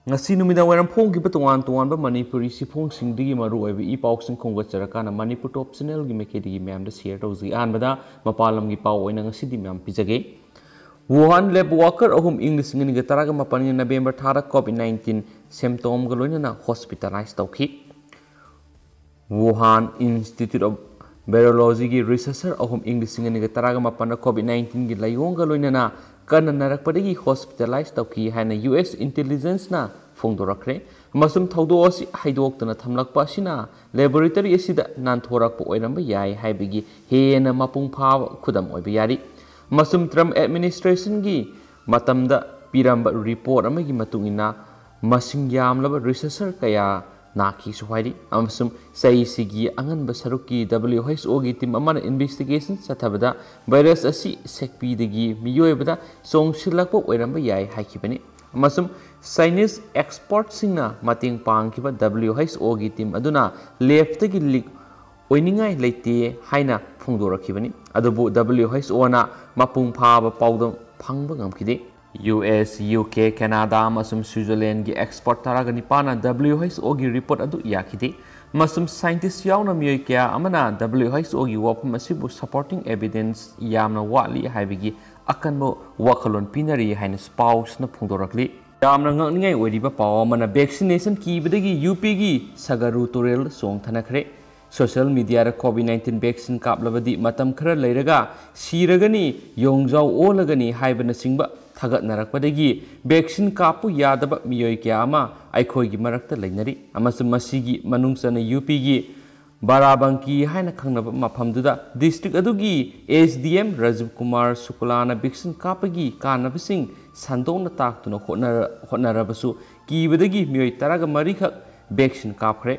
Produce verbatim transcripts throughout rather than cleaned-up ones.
ꯉꯁꯤ ꯅꯨꯃꯤꯗꯥꯡ ꯋꯥꯏꯔꯝ ꯐꯣꯡꯈꯤꯕ ꯇꯣꯉꯥꯟ ꯇꯣꯉꯥꯟꯕ ꯃꯅꯤꯄꯨꯔꯤ ꯆꯦꯐꯣꯡꯁꯤꯡꯗꯒꯤ ꯃꯔꯨ ꯑꯣꯏꯕ ꯏ ꯄꯥꯎꯁꯤꯡ ꯈꯣꯝꯒꯠꯆꯔꯀꯥꯟꯗ ꯃꯅꯤꯄꯨꯔ ꯇꯣꯞ ꯆꯦꯅꯦꯜꯒꯤ ꯃꯥꯏꯀꯩꯗꯒꯤ ꯃꯌꯥꯝꯗ ꯁꯤꯌꯔ ꯇꯧꯖꯩ꯫ ꯑꯍꯥꯟꯕꯗ ꯃꯄꯥꯟ ꯂꯝꯒꯤ ꯄꯥꯎ ꯑꯣꯏꯅ ꯉꯁꯤꯗꯤ ꯃꯌꯥꯝ ꯄꯤꯖꯒꯦ꯫ ꯋꯨꯍꯥꯟ ꯂꯦꯕ ꯋꯥꯀꯔ ꯑꯍꯨꯝ ꯏꯪ ꯂꯤꯁꯤꯡ ꯑꯅꯤꯒ ꯇꯔꯥꯒ ꯃꯥꯄꯟꯒꯤ ꯅꯕꯦꯝꯕꯔ ꯊꯥꯗ ꯀꯣꯚꯤꯗ ꯅꯥꯏꯟꯇꯤꯟ ꯁꯤꯝꯇꯣꯝꯒ ꯂꯣꯏꯅꯅ ꯍꯣꯁꯄꯤꯇꯥꯂꯥꯏꯖ ꯇꯧꯈꯤ꯫ ꯋꯨꯍꯥꯟ ꯏꯟꯁꯇꯤꯇ꯭ꯌꯨꯠ ꯑꯣꯐ ꯚꯥꯏꯔꯣꯂꯣꯖꯤꯒꯤ ꯔꯤꯁꯔꯆꯔ ꯑꯍꯨꯝ ꯏꯪ ꯂꯤꯁꯤꯡ ꯑꯅꯤꯒ ꯇꯔꯥꯒ ꯃꯥꯄꯟꯗ ꯀꯣꯚꯤꯗ ꯅꯥꯏꯟꯇꯤꯟꯒꯤ ꯂꯥꯏꯑꯣꯡꯒ ꯂꯣꯏꯅꯅ ꯀꯟꯅ ꯅꯥꯔꯛꯄꯗꯒꯤ ꯍꯣꯁꯄꯤꯇꯥꯂꯥꯏꯖ ꯇꯧꯈꯤ ꯍꯥꯏꯅ ꯌꯨ ꯑꯦꯁ ꯏꯟꯇꯦꯂꯤꯖꯦꯟꯁꯅ ꯐꯣꯡꯗꯣꯔꯛꯈ꯭ꯔꯦ꯫ ꯑꯃꯁꯨꯡ ꯊꯧꯗꯣꯛ ꯑꯁꯤ ꯍꯩꯗꯣꯛꯇꯅ ꯊꯝꯂꯛꯄ ꯑꯁꯤꯅ ꯂꯦꯕꯣꯔꯦꯇꯔꯤ ꯑꯁꯤꯗ ꯅꯥꯟꯊꯣꯔꯛꯄ ꯑꯣꯏꯔꯝꯕ ꯌꯥꯏ ꯍꯥꯏꯕꯒꯤ ꯍꯦꯟꯅ ꯃꯄꯨꯡ ꯐꯥꯕ ꯈꯨꯗꯝ ꯑꯣꯏꯕ ꯌꯥꯔꯤ꯫ ꯑꯃꯁꯨꯡ ꯇ꯭ꯔꯝꯞ ꯑꯦꯗꯃꯤꯅꯤꯁꯇ꯭ꯔꯦꯁꯟꯒꯤ ꯃꯇꯝꯗ ꯄꯤꯔꯝꯕ ꯔꯤꯄꯣꯔꯠ ꯑꯃꯒꯤ ꯃꯇꯨꯡ ꯏꯟꯅ, ꯃꯁꯤꯡ ꯌꯥꯝꯂꯕ ꯔꯤꯁꯔꯆꯔ ꯀꯌꯥ ꯅꯥꯈꯤꯁꯨ ꯍꯥꯏꯔꯤ꯫ ꯑꯃꯁꯨꯡ ꯆꯍꯤꯁꯤꯒꯤ ꯑꯉꯟꯕ ꯁꯔꯨꯛꯀꯤ ꯗꯕ꯭ꯂꯤꯎ ꯑꯩꯆ ꯑꯣꯒꯤ ꯇꯤꯝ ꯑꯃꯅ ꯏꯟꯚꯦꯁꯇꯤꯒꯦꯁꯟ ꯆꯠꯊꯕꯗ ꯚꯥꯏꯔꯁ ꯑꯁꯤ ꯁꯦꯛꯄꯤꯗꯒꯤ ꯃꯤꯑꯣꯏꯕꯗ ꯆꯣꯡꯁꯤꯜꯂꯛꯄ ꯑꯣꯏꯔꯝꯕ ꯌꯥꯏ ꯍꯥꯏꯈꯤꯕꯅꯤ꯫ ꯑꯃꯁꯨꯡ ꯁꯥꯏꯟꯁ ꯑꯦꯛꯁꯄꯔꯠꯁꯤꯡꯅ ꯃꯇꯦꯡ ꯄꯥꯡꯈꯤꯕ ꯗꯕ꯭ꯂꯤꯎ ꯑꯩꯆ ꯑꯣꯒꯤ ꯇꯤꯝ ꯑꯗꯨꯅ ꯂꯦꯕꯇꯒꯤ ꯂꯤꯛ ꯑꯣꯏꯅꯤꯡꯉꯥꯏ ꯂꯩꯇꯦ ꯍꯥꯏꯅ ꯐꯣꯡꯗꯣꯔꯛꯈꯤꯕꯅꯤ꯫ ꯑꯗꯨꯕꯨ ꯗꯕ꯭ꯂꯤꯎ ꯑꯩꯆ ꯑꯣꯅ ꯃꯄꯨꯡ ꯐꯥꯕ ꯄꯥꯎꯗꯝ ꯐꯪꯕ ꯉꯝꯈꯤꯗꯦ꯫ U S, U K, Canada ꯑꯃꯁꯨꯡ ꯁ꯭ꯋꯤꯖꯔꯂꯦꯟꯒꯤ ꯑꯦꯛꯁꯄꯔꯠ ꯇꯔꯥꯒ ꯅꯤꯄꯥꯟꯅ ꯗꯕ꯭ꯂꯤꯎ ꯑꯩꯆ ꯑꯣꯒꯤ ꯔꯤꯄꯣꯔꯠ ꯑꯗꯨ ꯌꯥꯈꯤꯗꯦ꯫ ꯑꯃꯁꯨꯡ ꯁꯥꯏꯟꯇꯤꯁ ꯌꯥꯎꯅ ꯃꯤꯑꯣꯏ ꯀꯌꯥ ꯑꯃꯅ ꯗꯕ꯭ꯂꯤꯎ ꯑꯩꯆ ꯑꯣꯒꯤ ꯋꯥꯐꯝ ꯑꯁꯤꯕꯨ ꯁꯄꯣꯔꯇꯤꯡ ꯑꯦꯚꯤꯗꯦꯟꯁ ꯌꯥꯝꯅ ꯋꯥꯠꯂꯤ ꯍꯥꯏꯕꯒꯤ ꯑꯀꯟꯕ ꯋꯥꯈꯜꯂꯣꯟ ꯄꯤꯅꯔꯤ ꯍꯥꯏꯅ ꯄꯥꯎꯁꯤꯅ ꯐꯣꯡꯗꯣꯔꯛꯂꯤ꯫ ꯌꯥꯝꯅ ꯉꯛꯅꯤꯡꯉꯥꯏ ꯑꯣꯏꯔꯤꯕ ꯄꯥꯎ ꯑꯃꯅ, ꯚꯦꯛꯁꯤꯅꯦꯁꯟ ꯀꯤꯕꯗꯒꯤ ꯌꯨ ꯄꯤꯒꯤ ꯁꯒꯔꯨ ꯇꯨꯔꯦꯜ ꯆꯣꯡꯊꯅꯈ꯭ꯔꯦ꯫ ꯁꯣꯁꯤꯌꯦꯜ ꯃꯤꯗꯤꯌꯥꯗ ꯀꯣꯚꯤꯗ ꯅꯥꯏꯟꯇꯤꯟ ꯚꯦꯛꯁꯤꯟ ꯀꯥꯞꯂꯕꯗꯤ ꯃꯇꯝ ꯈꯔ ꯂꯩꯔꯒ ꯁꯤꯔꯒꯅꯤ, ꯌꯣꯡꯖꯥꯎ ꯑꯣꯜꯂꯒꯅꯤ ꯍꯥꯏꯕꯅꯆꯤꯡꯕ ꯊꯥꯒꯠꯅꯔꯛꯄꯗꯒꯤ ꯚꯦꯛꯁꯤꯟ ꯀꯥꯞꯄꯨ ꯌꯥꯗꯕ ꯃꯤꯑꯣꯏ ꯀꯌꯥ ꯑꯃ ꯑꯩꯈꯣꯏꯒꯤ ꯃꯔꯛꯇ ꯂꯩꯅꯔꯤ꯫ ꯑꯃꯁꯨꯡ ꯃꯁꯤꯒꯤ ꯃꯅꯨꯡ ꯆꯟꯅ ꯌꯨ ꯄꯤꯒꯤ ꯕꯥꯔꯥꯕꯪꯀꯤ ꯍꯥꯏꯅ ꯈꯪꯅꯕ ꯃꯐꯝꯗꯨꯗ ꯗꯤꯁꯇ꯭ꯔꯤꯛ ꯑꯗꯨꯒꯤ S D M Rajiv Kumar ꯁꯨꯀꯂꯥꯅ ꯚꯦꯛꯁꯤꯟ ꯀꯥꯞꯄꯒꯤ ꯀꯥꯟꯅꯕꯁꯤꯡ ꯁꯟꯗꯣꯛꯅ ꯇꯥꯛꯇꯨꯅ ꯍꯣꯠꯅꯔ-, ꯍꯣꯠꯅꯔꯕꯁꯨ ꯀꯤꯕꯗꯒꯤ ꯃꯤꯑꯣꯏ ꯇꯔꯥꯒ ꯃꯔꯤꯈꯛ ꯚꯦꯛꯁꯤꯟ ꯀꯥꯞꯈ꯭ꯔꯦ꯫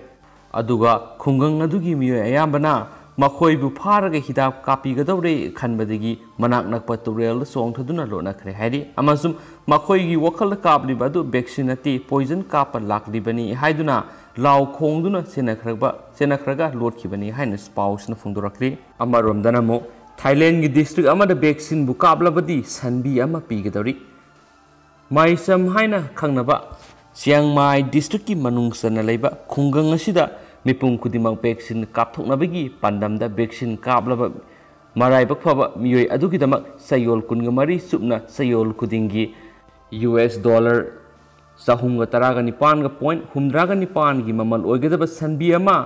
ꯑꯗꯨꯒ ꯈꯨꯡꯒꯪ ꯑꯗꯨꯒꯤ ꯃꯤꯑꯣꯏ ꯑꯌꯥꯝꯕꯅ ꯃꯈꯣꯏꯕꯨ ꯐꯥꯔꯒ ꯍꯤꯗꯥꯛ ꯀꯥꯞꯄꯤꯒꯗꯧꯔꯦ ꯈꯟꯕꯗꯒꯤ ꯃꯅꯥꯛ ꯅꯛꯄ ꯇꯨꯔꯦꯜꯗ ꯆꯣꯡꯊꯗꯨꯅ ꯂꯣꯠꯅꯈ꯭ꯔꯦ ꯍꯥꯏꯔꯤ꯫ ꯑꯃꯁꯨꯡ ꯃꯈꯣꯏꯒꯤ ꯋꯥꯈꯜꯗ ꯀꯥꯞꯂꯤꯕ ꯑꯗꯨ ꯚꯦꯛꯁꯤꯟ ꯅꯠꯇꯦ, ꯄꯣꯏꯖꯟ ꯀꯥꯞꯄ ꯂꯥꯛꯂꯤꯕꯅꯤ ꯍꯥꯏꯗꯨꯅ ꯂꯥꯎ ꯈꯣꯡꯗꯨꯅ ꯆꯦꯟꯅꯈ꯭ꯔꯕ, ꯆꯦꯟꯅꯈ꯭ꯔꯒ ꯂꯣꯠꯈꯤꯕꯅꯤ ꯍꯥꯏꯅꯁꯨ ꯄꯥꯎꯁꯤꯅ ꯐꯣꯡꯗꯣꯔꯛꯂꯤ꯫ ꯑꯃꯔꯣꯝꯗꯅ ꯑꯃꯨꯛ ꯊꯥꯏꯂꯦꯟꯒꯤ ꯗꯤꯁꯇ꯭ꯔꯤꯛ ꯑꯃꯗ ꯚꯦꯛꯁꯤꯟꯕꯨ ꯀꯥꯞꯂꯕꯗꯤ ꯁꯟꯕꯤ ꯑꯃ ꯄꯤꯒꯗꯧꯔꯤ꯫ ꯃꯥꯏꯆꯝ ꯍꯥꯏꯅ ꯈꯪꯅꯕ ꯆꯤꯌꯥꯡꯃꯥꯏ districtꯀꯤ ꯃꯅꯨꯡ ꯆꯟꯅ ꯂꯩꯕ ꯈꯨꯡꯒꯪ ꯑꯁꯤꯗ ꯃꯤꯄꯨꯝ ꯈꯨꯗꯤꯡꯃꯛ vaccine ꯀꯥꯞꯊꯣꯛꯅꯕꯒꯤ ꯄꯥꯟꯗꯝꯗ vaccine ꯀꯥꯞꯂꯕ ꯃꯔꯥꯏꯕꯛ ꯐꯕ ꯃꯤꯑꯣꯏ ꯑꯗꯨꯒꯤꯗꯃꯛ ꯆꯌꯣꯜ ꯀꯨꯟꯒ ꯃꯔꯤ ꯆꯨꯞꯅ ꯆꯌꯣꯜ ꯈꯨꯗꯤꯡꯒꯤ U S dollar ꯆꯍꯨꯝꯒ ꯇꯔꯥꯒ ꯅꯤꯄꯥꯟꯒ point ꯍꯨꯝꯗ꯭ꯔꯥꯒ ꯅꯤꯄꯥꯟꯒꯤ ꯃꯃꯜ ꯑꯣꯏꯒꯗꯕ ꯁꯟꯕꯤ ꯑꯃ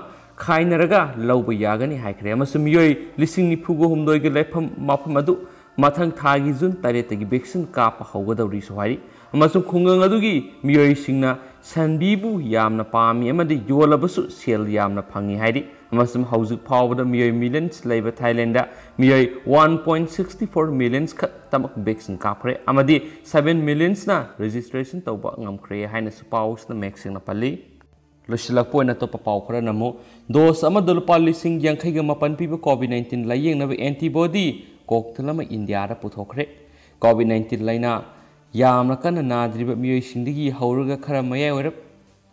ꯈꯥꯏꯅꯔꯒ ꯂꯧꯕ ꯌꯥꯒꯅꯤ ꯍꯥꯏꯈ꯭ꯔꯦ꯫ ꯑꯃꯁꯨꯡ ꯃꯤꯑꯣꯏ ꯂꯤꯁꯤꯡ ꯅꯤꯐꯨꯒ ꯍꯨꯝꯗꯣꯏꯒꯤ ꯂꯩꯐꯝ ꯃꯐꯝ ꯑꯗꯨ ꯃꯊꯪ ꯊꯥꯒꯤ June ꯇꯔꯦꯠꯇꯒꯤ vaccine ꯀꯥꯞꯄ ꯍꯧꯒꯗꯧꯔꯤꯁꯨ ꯍꯥꯏꯔꯤ꯫ ꯑꯃꯁꯨꯡ ꯈꯨꯡꯒꯪ ꯑꯗꯨꯒꯤ ꯃꯤꯑꯣꯏꯁꯤꯡꯅ ꯁꯟꯕꯤꯕꯨ ꯌꯥꯝꯅ ꯄꯥꯝꯃꯤ ꯑꯃꯗꯤ ꯌꯣꯜꯂꯕꯁꯨ ꯁꯦꯜ ꯌꯥꯝꯅ ꯐꯪꯉꯤ ꯍꯥꯏꯔꯤ꯫ ꯑꯃꯁꯨꯡ ꯍꯧꯖꯤꯛ ꯐꯥꯎꯕꯗ ꯃꯤꯑꯣꯏ millions ꯂꯩꯕ ꯊꯥꯏꯂꯦꯟꯗꯗ ꯃꯤꯑꯣꯏ one point sixty four millions ꯈꯛꯇꯃꯛ vaccine ꯀꯥꯞꯈ꯭ꯔꯦ ꯑꯃꯗꯤ seven millionsꯅ registration ꯇꯧꯕ ꯉꯝꯈ꯭ꯔꯦ ꯍꯥꯏꯅꯁꯨ ꯄꯥꯎꯁꯤꯗ ꯃꯌꯦꯛ ꯁꯦꯡꯅ ꯄꯜꯂꯤ꯫ ꯂꯣꯏꯁꯤꯜꯂꯛꯄ ꯑꯣꯏꯅ ꯑꯇꯣꯞꯄ ꯄꯥꯎ ꯈꯔꯅ ꯑꯃꯨꯛ, dose ꯑꯃꯗ ꯂꯨꯄꯥ ꯂꯤꯁꯤꯡ ꯌꯥꯡꯈꯩꯒ ꯃꯥꯄꯟ ꯄꯤꯕ COVID nineteen ꯂꯥꯌꯦꯡꯅꯕ antibody cocktail ꯑꯃ ꯏꯟꯗꯤꯌꯥꯗ ꯄꯨꯊꯣꯛꯈ꯭ꯔꯦ꯫ COVID nineteen ꯂꯥꯏꯅꯥ ꯌꯥꯝꯅ ꯀꯟꯅ ꯅꯥꯗ꯭ꯔꯤꯕ ꯃꯤꯑꯣꯏꯁꯤꯡꯗꯒꯤ ꯍꯧꯔꯒ ꯈꯔ ꯃꯌꯥꯏ ꯑꯣꯏꯔꯞ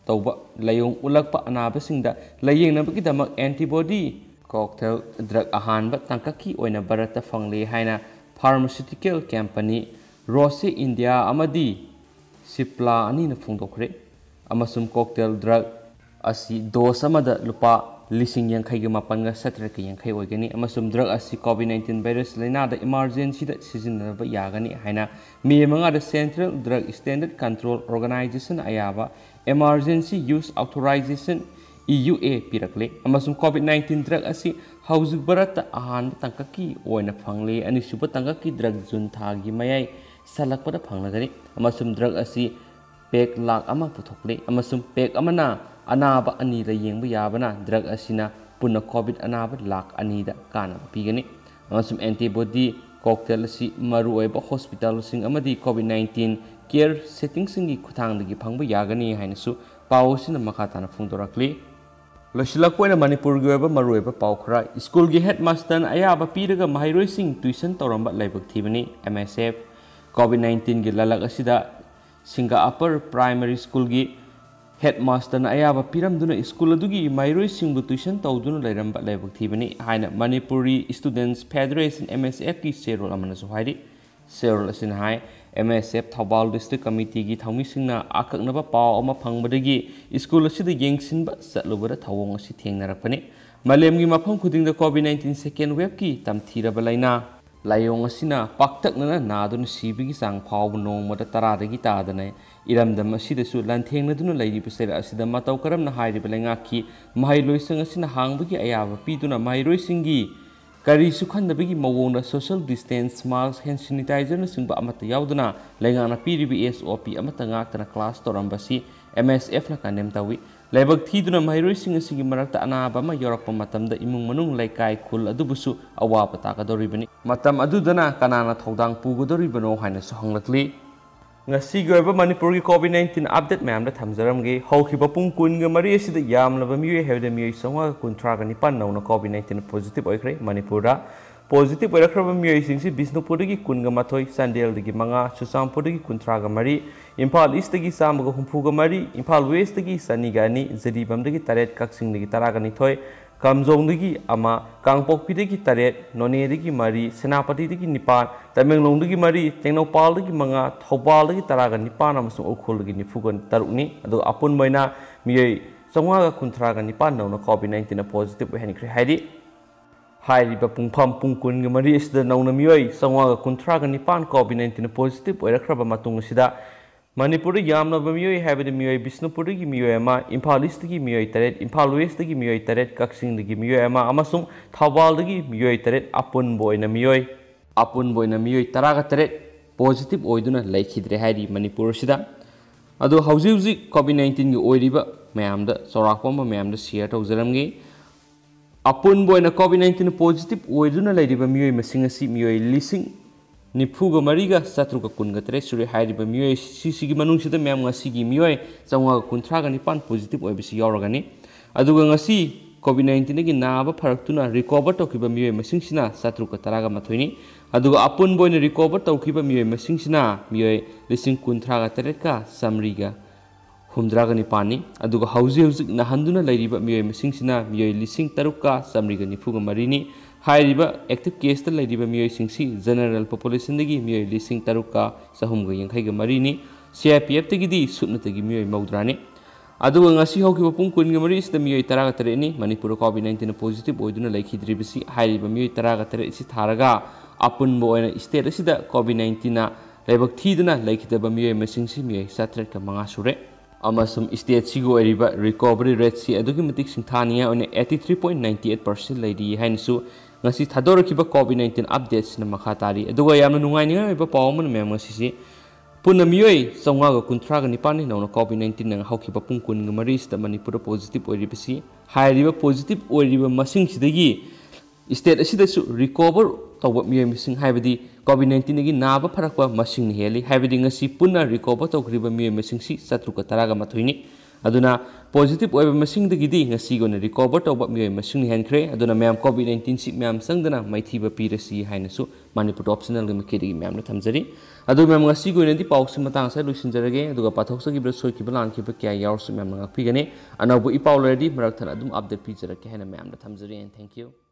ꯇꯧꯕ ꯂꯥꯏꯑꯣꯡ ꯎꯠꯂꯛꯄ ꯑꯅꯥꯕꯁꯤꯡꯗ ꯂꯥꯌꯦꯡꯅꯕꯒꯤꯗꯃꯛ antibody cocktail drug ꯑꯍꯥꯟꯕ ꯇꯥꯡꯀꯛꯀꯤ ꯑꯣꯏꯅ ꯚꯥꯔꯠꯇ ꯐꯪꯂꯦ ꯍꯥꯏꯅ pharmaceutical company Roche India ꯑꯃꯗꯤ Cipla ꯑꯅꯤꯅ ꯐꯣꯡꯗꯣꯛꯈ꯭ꯔꯦ꯫ ꯑꯃꯁꯨꯡ cocktail drug ꯑꯁꯤ dose ꯑꯃꯗ ꯂꯨꯄꯥ ꯂꯤꯁꯤꯡ ꯌꯥꯡꯈꯩꯒ ꯃꯥꯄꯟꯒ ꯁꯇ꯭ꯔꯒ ꯌꯥꯡꯈꯩ ꯑꯣꯏꯒꯅꯤ꯫ ꯑꯃꯁꯨꯡ drug ꯑꯁꯤ COVID nineteen virus ꯂꯥꯏꯅꯥꯗ emergencyꯗ ꯁꯤꯖꯤꯟꯅꯕ ꯌꯥꯒꯅꯤ ꯍꯥꯏꯅ May ꯃꯉꯥꯗ Central Drug Standard Control Organization ꯑꯌꯥꯕ Emergency Use Authorization, E U A, ꯄꯤꯔꯛꯂꯦ꯫ ꯑꯃꯁꯨꯡ COVID nineteen drug ꯑꯁꯤ ꯍꯧꯖꯤꯛ ꯚꯥꯔꯠꯇ ꯑꯍꯥꯟꯕ ꯇꯥꯡꯀꯛꯀꯤ ꯑꯣꯏꯅ ꯐꯪꯂꯦ꯫ ꯑꯅꯤꯁꯨꯕ ꯇꯥꯡꯀꯛꯀꯤ drug June ꯊꯥꯒꯤ ꯃꯌꯥꯏ ꯆꯜꯂꯛꯄꯗ ꯐꯪꯂꯒꯅꯤ꯫ ꯑꯃꯁꯨꯡ drug ꯑꯁꯤ pack ꯂꯥꯛ ꯑꯃ ꯄꯨꯊꯣꯛꯂꯦ꯫ ꯑꯃꯁꯨꯡ pack ꯑꯃꯅ ꯑꯅꯥꯕ ꯑꯅꯤꯗ ꯌꯦꯡꯕ ꯌꯥꯕꯅ drug ꯑꯁꯤꯅ ꯄꯨꯟꯅ COVID ꯑꯅꯥꯕ ꯂꯥꯛ ꯑꯅꯤꯗ ꯀꯥꯟꯅꯕ ꯄꯤꯒꯅꯤ꯫ ꯑꯃꯁꯨꯡ antibody cocktail ꯑꯁꯤ ꯃꯔꯨꯑꯣꯏꯕ hospitalꯁꯤꯡ ꯑꯃꯗꯤ COVID nineteen care settingꯁꯤꯡꯒꯤ ꯈꯨꯠꯊꯥꯡꯗꯒꯤ ꯐꯪꯕ ꯌꯥꯒꯅꯤ ꯍꯥꯏꯅꯁꯨ ꯄꯥꯎ ꯑꯁꯤꯅ ꯃꯈꯥ ꯇꯥꯅ ꯐꯣꯡꯗꯣꯔꯛꯂꯤ꯫ ꯂꯣꯏꯁꯤꯜꯂꯛꯄ ꯑꯣꯏꯅ ꯃꯅꯤꯄꯨꯔꯒꯤ ꯑꯣꯏꯕ ꯃꯔꯨꯑꯣꯏꯕ ꯄꯥꯎ ꯈꯔ, ꯁ꯭ꯀꯨꯜꯒꯤ headmasterꯅ ꯑꯌꯥꯕ ꯄꯤꯔꯒ ꯃꯍꯩꯔꯣꯏꯁꯤꯡ tuition ꯇꯧꯔꯝꯕ ꯂꯥꯏꯕꯛ ꯊꯤꯕꯅꯤ꯫ M S F, COVID nineteenꯒꯤ ꯂꯥꯂꯛ ꯑꯁꯤꯗ ꯁꯤꯡꯒꯥ Upper Primary Schoolꯒꯤ headmasterꯅ ꯑꯌꯥꯕ ꯄꯤꯔꯝꯗꯨꯅ ꯁ꯭ꯀꯨꯜ ꯑꯗꯨꯒꯤ ꯃꯍꯩꯔꯣꯏꯁꯤꯡꯕꯨ tuition ꯇꯧꯗꯨꯅ ꯂꯩꯔꯝꯕ ꯂꯥꯏꯕꯛ ꯊꯤꯕꯅꯤ ꯍꯥꯏꯅ Manipuri Students Federation, M S Fꯀꯤ ꯆꯦꯔꯣꯜ ꯑꯃꯅꯁꯨ ꯍꯥꯏꯔꯤ꯫ ꯆꯦꯔꯣꯜ ꯑꯁꯤꯅ ꯍꯥꯏ, ꯑꯦꯝ ꯑꯦꯁ ꯑꯦꯐ ꯊꯧꯕꯥꯜ ꯗꯤꯁꯇ꯭ꯔꯤꯛ ꯀꯃꯤꯇꯤꯒꯤ ꯊꯧꯃꯤꯁꯤꯡꯅ ꯑꯀꯛꯅꯕ ꯄꯥꯎ ꯑꯃ ꯐꯪꯕꯗꯒꯤ ꯁ꯭ꯀꯨꯜ ꯑꯁꯤꯗ ꯌꯦꯡꯁꯤꯟꯕ ꯆꯠꯂꯨꯕꯗ ꯊꯧꯑꯣꯡ ꯑꯁꯤ ꯊꯦꯡꯅꯔꯛꯄꯅꯤ꯫ ꯃꯥꯂꯦꯝꯒꯤ ꯃꯐꯝ ꯈꯨꯗꯤꯡꯗ ꯀꯣꯚꯤꯗ ꯅꯥꯏꯟꯇꯤꯟ ꯁꯦꯀꯦꯟ ꯋꯦꯕꯀꯤ ꯇꯝꯊꯤꯔꯕ ꯂꯥꯏꯅꯥ ꯂꯥꯏꯑꯣꯡ ꯑꯁꯤꯅ ꯄꯥꯛꯇꯛꯅꯅ ꯅꯥꯗꯨꯅ ꯁꯤꯕꯒꯤ ꯆꯥꯡ ꯐꯥꯎꯕ ꯅꯣꯡꯃꯗ ꯇꯔꯥꯗꯒꯤ ꯇꯥꯗꯅ ꯏꯔꯝꯗꯝ ꯑꯁꯤꯗꯁꯨ ꯂꯥꯟꯊꯦꯡꯅꯗꯨꯅ ꯂꯩꯔꯤꯕ ꯆꯩꯔꯥꯛ ꯑꯁꯤꯗ ꯃꯇꯧ ꯀꯔꯝꯅ ꯍꯥꯏꯔꯤꯕ ꯂꯩꯉꯥꯛꯀꯤ ꯃꯍꯩꯂꯣꯏꯁꯪ ꯑꯁꯤꯅ ꯍꯥꯡꯕꯒꯤ ꯑꯌꯥꯕ ꯄꯤꯗꯨꯅ ꯃꯍꯩꯔꯣꯏꯁꯤꯡꯒꯤ ꯀꯔꯤꯁꯨ ꯈꯟꯗꯕꯒꯤ ꯃꯑꯣꯡꯗ social distance, mask, hand sanitizerꯅꯆꯤꯡꯕ ꯑꯃꯠꯇ ꯌꯥꯎꯗꯅ ꯂꯩꯉꯥꯛꯅ ꯄꯤꯔꯤꯕ S O P ꯑꯃꯠꯇ ꯉꯥꯛꯇꯅ class ꯇꯧꯔꯝꯕꯁꯤ M S Fꯅ condemn ꯇꯧꯏ꯫ ꯂꯥꯏꯕꯛ ꯊꯤꯗꯨꯅ ꯃꯍꯩꯔꯣꯏꯁꯤꯡ ꯑꯁꯤꯒꯤ ꯃꯔꯛꯇ ꯑꯅꯥꯕ ꯑꯃ ꯌꯥꯎꯔꯛꯄ ꯃꯇꯝꯗ ꯏꯃꯨꯡ ꯃꯅꯨꯡ, ꯂꯩꯀꯥꯏ, ꯈꯨꯜ ꯑꯗꯨꯕꯨꯁꯨ ꯑꯋꯥꯕ ꯇꯥꯒꯗꯧꯔꯤꯕꯅꯤ꯫ ꯃꯇꯝ ꯑꯗꯨꯗꯅ ꯀꯅꯥꯅ ꯊꯧꯗꯥꯡ ꯄꯨꯒꯗꯧꯔꯤꯕꯅꯣ ꯍꯥꯏꯅꯁꯨ ꯍꯪꯂꯛꯂꯤ꯫ ꯉꯁꯤꯒꯤ ꯑꯣꯏꯕ ꯃꯅꯤꯄꯨꯔꯒꯤ ꯀꯣꯚꯤꯗ ꯅꯥꯏꯟꯇꯤꯟ update ꯃꯌꯥꯝꯗ ꯊꯝꯖꯔꯝꯒꯦ꯫ ꯍꯧꯈꯤꯕ ꯄꯨꯡ ꯀꯨꯟꯒ ꯃꯔꯤ ꯑꯁꯤꯗ ꯌꯥꯝꯂꯕ ꯃꯤꯑꯣꯏ ꯍꯥꯏꯕꯗ ꯃꯤꯑꯣꯏ ꯆꯥꯝꯃꯉꯥꯒ ꯀꯨꯟꯊ꯭ꯔꯥꯒ ꯅꯤꯄꯥꯟ ꯅꯧꯅ ꯀꯣꯚꯤꯗ ꯅꯥꯏꯟꯇꯤꯟ positive ꯑꯣꯏꯈ꯭ꯔꯦ꯫ ꯃꯅꯤꯄꯨꯔꯗ positive ꯑꯣꯏꯔꯛꯈ꯭ꯔꯕ ꯃꯤꯑꯣꯏꯁꯤꯡꯁꯤ ꯕꯤꯁꯅꯨꯄꯨꯔꯗꯒꯤ ꯀꯨꯟꯒ ꯃꯥꯊꯣꯏ, ꯆꯥꯟꯗꯦꯜꯗꯒꯤ ꯃꯉꯥ, ꯆꯨꯔꯆꯥꯟꯄꯨꯔꯗꯒꯤ ꯀꯨꯟꯊ꯭ꯔꯥꯒ ꯃꯔꯤ, ꯏꯝꯐꯥꯜ ꯏꯁꯇꯒꯤ ꯆꯥꯝꯃꯒ ꯍꯨꯝꯐꯨꯒ ꯃꯔꯤ, ꯏꯝꯐꯥꯜ ꯋꯦꯁꯇꯒꯤ ꯆꯅꯤꯒ ꯑꯅꯤ, ꯖꯤꯔꯤꯕꯥꯝꯗꯒꯤ ꯇꯔꯦꯠ, ꯀꯛꯆꯤꯡꯗꯒꯤ ꯇꯔꯥꯒ ꯅꯤꯊꯣꯏ, ꯀꯥꯝꯖꯣꯡꯗꯒꯤ ꯑꯃ, ꯀꯥꯡꯄꯣꯛꯄꯤꯗꯒꯤ ꯇꯔꯦꯠ, ꯅꯣꯅꯦꯗꯒꯤ ꯃꯔꯤ, ꯁꯦꯅꯥꯄꯇꯤꯗꯒꯤ ꯅꯤꯄꯥꯟ, ꯇꯃꯦꯡꯂꯣꯡꯗꯒꯤ ꯃꯔꯤ, ꯇꯦꯡꯅꯧꯄꯥꯜꯗꯒꯤ ꯃꯉꯥ, ꯊꯧꯕꯥꯜꯗꯒꯤ ꯇꯔꯥꯒ ꯅꯤꯄꯥꯟ ꯑꯃꯁꯨꯡ ꯎꯈ꯭ꯔꯨꯜꯗꯒꯤ ꯅꯤꯐꯨꯒ ꯇꯔꯨꯛꯅꯤ꯫ ꯑꯗꯨꯒ ꯑꯄꯨꯟꯕ ꯑꯣꯏꯅ ꯃꯤꯑꯣꯏ ꯆꯥꯝꯃꯉꯥꯒ ꯀꯨꯟꯊ꯭ꯔꯥꯒ ꯅꯤꯄꯥꯟ ꯅꯧꯅ ꯀꯣꯚꯤꯗ ꯅꯥꯏꯟꯇꯤꯟꯅ positive ꯑꯣꯏꯍꯟꯈ꯭ꯔꯦ꯫ ꯍꯥꯏꯗꯤ, ꯍꯥꯏꯔꯤꯕ ꯄꯨꯡꯐꯝ ꯄꯨꯡ ꯀꯨꯟꯒ ꯃꯔꯤ ꯑꯁꯤꯗ ꯅꯧꯅ ꯃꯤꯑꯣꯏ ꯆꯥꯝꯃꯉꯥꯒ ꯀꯨꯟꯊ꯭ꯔꯥꯒ ꯅꯤꯄꯥꯟ ꯀꯣꯚꯤꯗ ꯅꯥꯏꯟꯇꯤꯟ positive ꯑꯣꯏꯔꯛꯈ꯭ꯔꯕ ꯃꯇꯨꯡ ꯑꯁꯤꯗ, ꯃꯅꯤꯄꯨꯔꯗ ꯌꯥꯝꯂꯕ ꯃꯤꯑꯣꯏ ꯍꯥꯏꯕꯗꯤ ꯃꯤꯑꯣꯏ ꯕꯤꯁꯅꯨꯄꯨꯔꯗꯒꯤ ꯃꯤꯑꯣꯏ ꯑꯃ, ꯏꯝꯐꯥꯜ ꯏꯁꯇꯒꯤ ꯃꯤꯑꯣꯏ ꯇꯔꯦꯠ, ꯏꯝꯐꯥꯜ ꯋꯦꯁꯇꯒꯤ ꯃꯤꯑꯣꯏ ꯇꯔꯦꯠ, ꯀꯛꯆꯤꯡꯗꯒꯤ ꯃꯤꯑꯣꯏ ꯑꯃ ꯑꯃꯁꯨꯡ ꯊꯧꯕꯥꯜꯗꯒꯤ ꯃꯤꯑꯣꯏ ꯇꯔꯦꯠ, ꯑꯄꯨꯟꯕ ꯑꯣꯏꯅ ꯃꯤꯑꯣꯏ, ꯑꯄꯨꯟꯕ ꯑꯣꯏꯅ ꯃꯤꯑꯣꯏ ꯇꯔꯥꯒ ꯇꯔꯦꯠ positive ꯑꯣꯏꯗꯨꯅ ꯂꯩꯈꯤꯗ꯭ꯔꯦ ꯍꯥꯏꯔꯤ ꯃꯅꯤꯄꯨꯔ ꯑꯁꯤꯗ꯫ ꯑꯗꯣ ꯍꯧꯖꯤꯛ ꯍꯧꯖꯤꯛ ꯀꯣꯚꯤꯗ ꯅꯥꯏꯟꯇꯤꯟꯒꯤ ꯑꯣꯏꯔꯤꯕ ꯃꯌꯥꯝꯗ ꯆꯥꯎꯔꯥꯛꯄ ꯑꯃ ꯃꯌꯥꯝꯗ share ꯇꯧꯖꯔꯝꯒꯦ꯫ ꯑꯄꯨꯟꯕ ꯑꯣꯏꯅ ꯀꯣꯚꯤꯗ ꯅꯥꯏꯟꯇꯤꯟ positive ꯑꯣꯏꯗꯨꯅ ꯂꯩꯔꯤꯕ ꯃꯤꯑꯣꯏ ꯃꯁꯤꯡ ꯑꯁꯤ ꯃꯤꯑꯣꯏ ꯂꯤꯁꯤꯡ ꯅꯤꯐꯨꯒ ꯃꯔꯤꯒ ꯆꯥꯇ꯭ꯔꯨꯛꯀ ꯀꯨꯟꯒ ꯇꯔꯦꯠ ꯁꯨꯔꯦ꯫ ꯍꯥꯏꯔꯤꯕ ꯃꯤꯑꯣꯏ ꯁꯤꯁꯤꯒꯤ ꯃꯅꯨꯡꯁꯤꯗ ꯃꯌꯥꯝ ꯉꯁꯤꯒꯤ ꯃꯤꯑꯣꯏ ꯆꯥꯝꯃꯉꯥꯒ ꯀꯨꯟꯊ꯭ꯔꯥꯒ ꯅꯤꯄꯥꯟ positive ꯑꯣꯏꯕꯁꯤ ꯌꯥꯎꯔꯒꯅꯤ꯫ ꯑꯗꯨꯒ ꯉꯁꯤ ꯀꯣꯚꯤꯗ ꯅꯥꯏꯟꯇꯤꯟꯗꯒꯤ ꯅꯥꯕ ꯐꯔꯛꯇꯨꯅ recover ꯇꯧꯈꯤꯕ ꯃꯤꯑꯣꯏ ꯃꯁꯤꯡꯁꯤꯅ ꯆꯥꯇ꯭ꯔꯨꯛꯀ ꯇꯔꯥꯒ ꯃꯥꯊꯣꯏꯅꯤ꯫ ꯑꯗꯨꯒ ꯑꯄꯨꯟꯕ ꯑꯣꯏꯅ recover ꯇꯧꯈꯤꯕ ꯃꯤꯑꯣꯏ ꯃꯁꯤꯡꯁꯤꯅ ꯃꯤꯑꯣꯏ ꯂꯤꯁꯤꯡ ꯀꯨꯟꯊ꯭ꯔꯥꯒ ꯇꯔꯦꯠꯀ ꯆꯥꯃꯔꯤꯒ ꯍꯨꯝꯗ꯭ꯔꯥꯒ ꯅꯤꯄꯥꯟꯅꯤ꯫ ꯑꯗꯨꯒ ꯍꯧꯖꯤꯛ ꯍꯧꯖꯤꯛ ꯅꯥꯍꯟꯗꯨꯅ ꯂꯩꯔꯤꯕ ꯃꯤꯑꯣꯏ ꯃꯁꯤꯡꯁꯤꯅ ꯃꯤꯑꯣꯏ ꯂꯤꯁꯤꯡ ꯇꯔꯨꯛꯀ ꯆꯥꯃꯔꯤꯒ ꯅꯤꯐꯨꯒ ꯃꯔꯤꯅꯤ꯫ ꯍꯥꯏꯔꯤꯕ active caseꯇ ꯂꯩꯔꯤꯕ ꯃꯤꯑꯣꯏꯁꯤꯡꯁꯤ general populationꯗꯒꯤ ꯃꯤꯑꯣꯏ ꯂꯤꯁꯤꯡ ꯇꯔꯨꯛꯀ ꯆꯍꯨꯝꯒ ꯌꯥꯡꯈꯩꯒ ꯃꯔꯤꯅꯤ꯫ CIPFꯇꯒꯤꯗꯤ ꯁꯨꯞꯅꯇꯒꯤ ꯃꯤꯑꯣꯏ ꯃꯧꯗ꯭ꯔꯥꯅꯤ꯫ ꯑꯗꯨꯒ ꯉꯁꯤ ꯍꯧꯈꯤꯕ ꯄꯨꯡ ꯀꯨꯟꯒ ꯃꯔꯤꯁꯤꯗ ꯃꯤꯑꯣꯏ ꯇꯔꯥꯒ ꯇꯔꯦꯠꯅꯤ ꯃꯅꯤꯄꯨꯔꯗ COVID nineteenꯅ positive ꯑꯣꯏꯗꯨꯅ ꯂꯩꯈꯤꯗ꯭ꯔꯤꯕꯁꯤ꯫ ꯍꯥꯏꯔꯤꯕ ꯃꯤꯑꯣꯏ ꯇꯔꯥꯒ ꯇꯔꯦꯠ ꯑꯁꯤ ꯊꯥꯔꯒ ꯑꯄꯨꯟꯕ ꯑꯣꯏꯅ state ꯑꯁꯤꯗ COVID nineteenꯅ ꯂꯥꯏꯕꯛ ꯊꯤꯗꯨꯅ ꯂꯩꯈꯤꯗꯕ ꯃꯤꯑꯣꯏ ꯃꯁꯤꯡꯁꯤ ꯃꯤꯑꯣꯏ ꯆꯥꯇ꯭ꯔꯦꯠꯀ ꯃꯉꯥ ꯁꯨꯔꯦ꯫ ꯑꯃꯁꯨꯡ stateꯁꯤꯒꯤ ꯑꯣꯏꯔꯤꯕ recovery rateꯁꯤ ꯑꯗꯨꯛꯀꯤ ꯃꯇꯤꯛ ꯁꯤꯡꯊꯥꯅꯤꯡꯉꯥꯏ ꯑꯣꯏꯅ eighty three point nine eight percent ꯂꯩꯔꯤ ꯍꯥꯏꯅꯁꯨ ꯉꯁꯤ ꯊꯥꯗꯣꯔꯛꯈꯤꯕ COVID nineteen updateꯁꯤꯅ ꯃꯈꯥ ꯇꯥꯔꯤ꯫ ꯑꯗꯨꯒ ꯌꯥꯝꯅ ꯅꯨꯡꯉꯥꯏꯅꯤꯡꯉꯥꯏ ꯑꯣꯏꯕ ꯄꯥꯎ ꯑꯃꯅ ꯃꯌꯥꯝ ꯉꯁꯤꯁꯤ ꯄꯨꯟꯅ ꯃꯤꯑꯣꯏ ꯆꯥꯝꯃꯉꯥꯒ ꯀꯨꯟꯊ꯭ꯔꯥꯒ ꯅꯤꯄꯥꯟꯅꯤ ꯅꯧꯅ COVID nineteenꯅ ꯍꯧꯈꯤꯕ ꯄꯨꯡ ꯀꯨꯟꯒ ꯃꯔꯤꯁꯤꯗ ꯃꯅꯤꯄꯨꯔꯗ positive ꯑꯣꯏꯔꯤꯕꯁꯤ꯫ ꯍꯥꯏꯔꯤꯕ positive ꯑꯣꯏꯔꯤꯕ ꯃꯁꯤꯡꯁꯤꯗꯒꯤ state ꯑꯁꯤꯗꯁꯨ recover ꯇꯧꯕ ꯃꯤꯑꯣꯏ ꯃꯁꯤꯡ, ꯍꯥꯏꯕꯗꯤ COVID nineteenꯗꯒꯤ ꯅꯥꯕ ꯐꯔꯛꯄ ꯃꯁꯤꯡꯅ ꯍꯦꯜꯂꯤ꯫ ꯍꯥꯏꯕꯗꯤ ꯉꯁꯤ ꯄꯨꯟꯅ recover ꯇꯧꯈ꯭ꯔꯤꯕ ꯃꯤꯑꯣꯏ ꯃꯁꯤꯡꯁꯤ ꯆꯥꯇ꯭ꯔꯨꯛꯀ ꯇꯔꯥꯒ ꯃꯥꯊꯣꯏꯅꯤ꯫ ꯑꯗꯨꯅ positive ꯑꯣꯏꯕ ꯃꯁꯤꯡꯗꯒꯤꯗꯤ ꯉꯁꯤꯒꯤ ꯑꯣꯏꯅ recover ꯇꯧꯕ ꯃꯤꯑꯣꯏ ꯃꯁꯤꯡꯅ ꯍꯦꯟꯈ꯭ꯔꯦ꯫ ꯑꯗꯨꯅ ꯃꯌꯥꯝ COVID nineteenꯁꯤ ꯃꯌꯥꯝ ꯆꯪꯗꯅ ꯃꯥꯏꯊꯤꯕ ꯄꯤꯔꯁꯤ ꯍꯥꯏꯅꯁꯨ ꯃꯅꯤꯄꯨꯔ Top Channelꯒꯤ ꯃꯥꯏꯀꯩꯗꯒꯤ ꯃꯌꯥꯝꯗ ꯊꯝꯖꯔꯤ꯫ ꯑꯗꯨ ꯃꯌꯥꯝ, ꯉꯁꯤꯒꯤ ꯑꯣꯏꯅꯗꯤ ꯄꯥꯎꯁꯤ ꯃꯇꯥꯡ ꯑꯁꯤꯗ ꯂꯣꯏꯁꯤꯟꯖꯔꯒꯦ꯫ ꯑꯗꯨꯒ ꯄꯥꯊꯣꯛꯆꯈꯤꯕꯗ ꯁꯣꯏꯈꯤꯕ ꯂꯥꯟꯈꯤꯕ ꯀꯌꯥ ꯌꯥꯎꯔꯁꯨ ꯃꯌꯥꯝꯅ ꯉꯥꯛꯄꯤꯒꯅꯤ꯫ ꯑꯅꯧꯕ ꯏꯄꯥꯎ ꯂꯩꯔꯗꯤ ꯃꯔꯛ ꯊꯠꯅ ꯑꯗꯨꯝ update ꯄꯤꯖꯔꯛꯀꯦ ꯍꯥꯏꯅ ꯃꯌꯥꯝꯗ ꯊꯝꯖꯔꯤ꯫ And thank you꯫